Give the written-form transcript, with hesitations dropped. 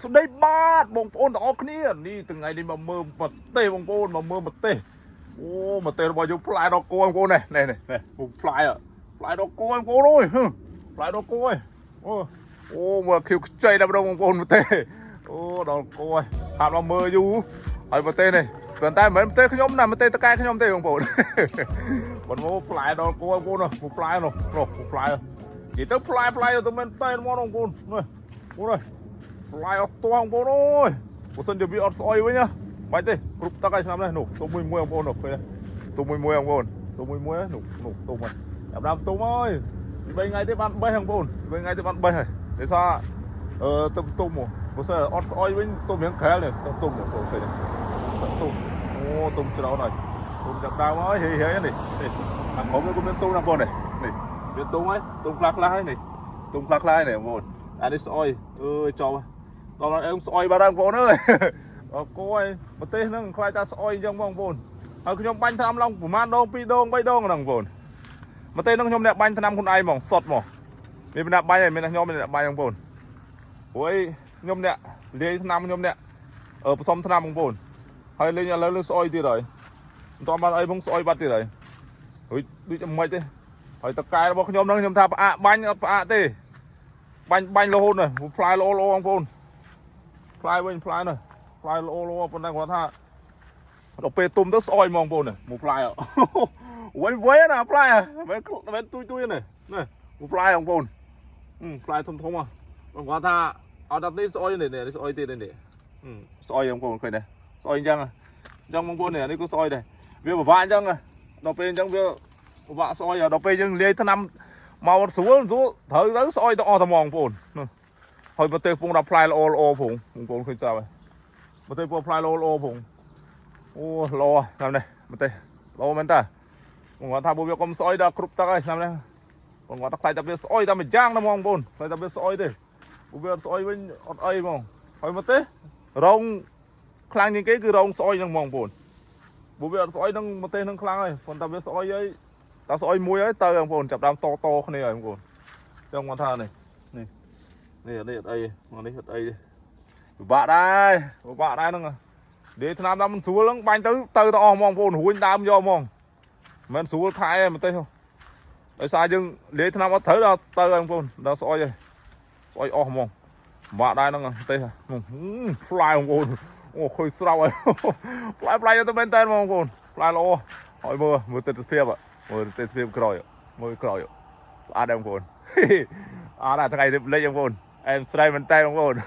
ស្ដីបាទបងប្អូនទាំងអស់គ្នានេះថ្ងៃនេះមកមើលប្រទេសបងប្អូនមកមើលប្រទេសអូប្រទេសរបស់យើងផ្លែដល់គោបងប្អូននេះនេះនេះផ្លែផ្លែដល់គោបងប្អូនអើយផ្លែដល់គោអើយអូអូមើលខៀវខ្ចីដល់បងប្អូនប្រទេសអូដល់គោហើយហាត់មកមើលយូរហើយប្រទេសនេះប៉ុន្តែមិនមែនប្រទេសខ្ញុំណាប្រទេសតកែខ្ញុំទេបងប្អូនបងមកផ្លែដល់គោបងប្អូននោះផ្លែនោះនោះផ្លែនិយាយទៅផ្លែផ្លែទៅមែនតែហ្មងបងប្អូននេះបងអើយ ផ្លែអត់តងបងប្អូនអើយបើសិនជាវាអត់ស្អុយវិញណាបាច់ទេគ្រប់ទឹកហើយឆ្នាំនេះនោះទុំមួយមួយបងប្អូននោះឃើញទេទុំមួយមួយបងប្អូនទុំមួយមួយនោះនោះទុំហើយចាប់ដើមទុំហើយពី3ថ្ងៃទេបានបេះបងប្អូនពី3ថ្ងៃទេបានបេះហើយដោយសារអឺទុំទុំបើសិនអត់ស្អុយវិញទុំរៀងក្រែលនេះទុំទុំបងប្អូនឃើញទេទុំអូទុំច្រើនហើយទុំចាប់ដើមហើយហេហេនេះនេះខាងក្រោមនេះក៏មានទុំណាបងប្អូននេះនេះមានទុំហើយទុំខ្លះខ្លះហើយនេះទុំខ្លះខ្លះហើយនេះបងប្អូនអានេះស្អុយអើយចប់ហើយ ដល់អើស្អុយបាត់ហើយបងប្អូនអើយអរគយប្រទេសហ្នឹងខ្លាចតែស្អុយអញ្ចឹងបងប្អូនហើយខ្ញុំបាញ់ថ្នាំឡងប្រហែលដង2ដង3ដងហ្នឹងបងប្អូនប្រទេសហ្នឹងខ្ញុំអ្នកបាញ់ថ្នាំខ្លួនឯងហ្មងសុតហ្មងមានអ្នកបាញ់ហើយមានខ្ញុំអ្នកបាញ់បងប្អូនព្រោះអីខ្ញុំអ្នកលាយថ្នាំខ្ញុំអ្នកអឺผสมថ្នាំបងប្អូនហើយលេងឥឡូវលើស្អុយទៀតហើយមិនតាន់បានអីផងស្អុយបាត់ទៀតហើយរួចដូចមិនទេហើយតកែរបស់ខ្ញុំហ្នឹងខ្ញុំថាផ្អាកបាញ់អត់ផ្អាកទេបាញ់បាញ់រហូតនេះផ្លែល្អល្អបងប្អូន ផ្លែវិញផ្លែនោះផ្លែល្អល្អប៉ុន្តែគាត់ថាដល់ពេលទុំទៅស្អុយហ្មងបងប្អូនមកផ្លែវិញវិញណាផ្លែមិនមិនទួយទួយនេះនេះមកផ្លែបងប្អូនផ្លែធំធំហ៎បងគាត់ថាអត់ដល់នេះស្អុយនេះនេះស្អុយទៀតនេះស្អុយបងប្អូនឃើញទេស្អុយអញ្ចឹងអញ្ចឹងបងប្អូននេះនេះក៏ស្អុយដែរវាពិបាកអញ្ចឹងដល់ពេលអញ្ចឹងវាពិបាកស្អុយដល់ពេលយើងលាយថ្នាំមកស្រួលស្រួលត្រូវទៅស្អុយទៅអស់តែហ្មងបងប្អូន ហើយប្រទេសពងដល់ផ្លែល្អល្អផងបងប្អូនឃើញស្រាប់ហើយប្រទេសពងផ្លែល្អល្អផងអូល្អឆ្នាំនេះប្រទេសល្អមែនតាបងគាត់ថាបើវាកុំស្អុយដល់គ្រប់ទឹកហើយឆ្នាំនេះបងគាត់ថាខ្លាចតែវាស្អុយតែមួយយ៉ាងណាបងប្អូនខ្លាចតែវាស្អុយទេបើវាអត់ស្អុយវិញអត់អីហ្មងហើយប្រទេសរងខ្លាំងជាងគេគឺរងស្អុយហ្នឹងហ្មងបងប្អូនបើវាអត់ស្អុយហ្នឹងប្រទេសហ្នឹងខ្លាំងហើយប៉ុន្តែវាស្អុយហើយតែស្អុយមួយហើយទៅបងប្អូនចាប់ដើមតតគ្នាហើយបងប្អូនចង់គាត់ថានេះនេះ នេះនេះអត់អីមកនេះអត់អីទេពិបាកដែរពិបាកដែរហ្នឹងនិយាយឆ្នាំដល់មិនស្រួលហ្នឹងបាញ់ទៅទៅទៅអស់ហ្មងបងប្អូនរួញដើមយកហ្មងមិនស្រួលថែទេទេដោយសារយើងនិយាយឆ្នាំអត់ត្រូវដល់ទៅហើយបងប្អូនដល់ស្អុយហើយស្អុយអស់ហ្មងពិបាកដែរហ្នឹងទេផ្លែបងប្អូនអូឃើញស្រោហើយផ្លែផ្លែទៅមែនតើបងប្អូនផ្លែល្អហើយមើលមើលទស្សនភាពមើលទស្សនភាពក្រោយមើលក្រោយស្អាតដែរបងប្អូនអត់ដល់ថ្ងៃនេះលេចបងប្អូន អែមស្រ័យមែនតើបងប្អូន។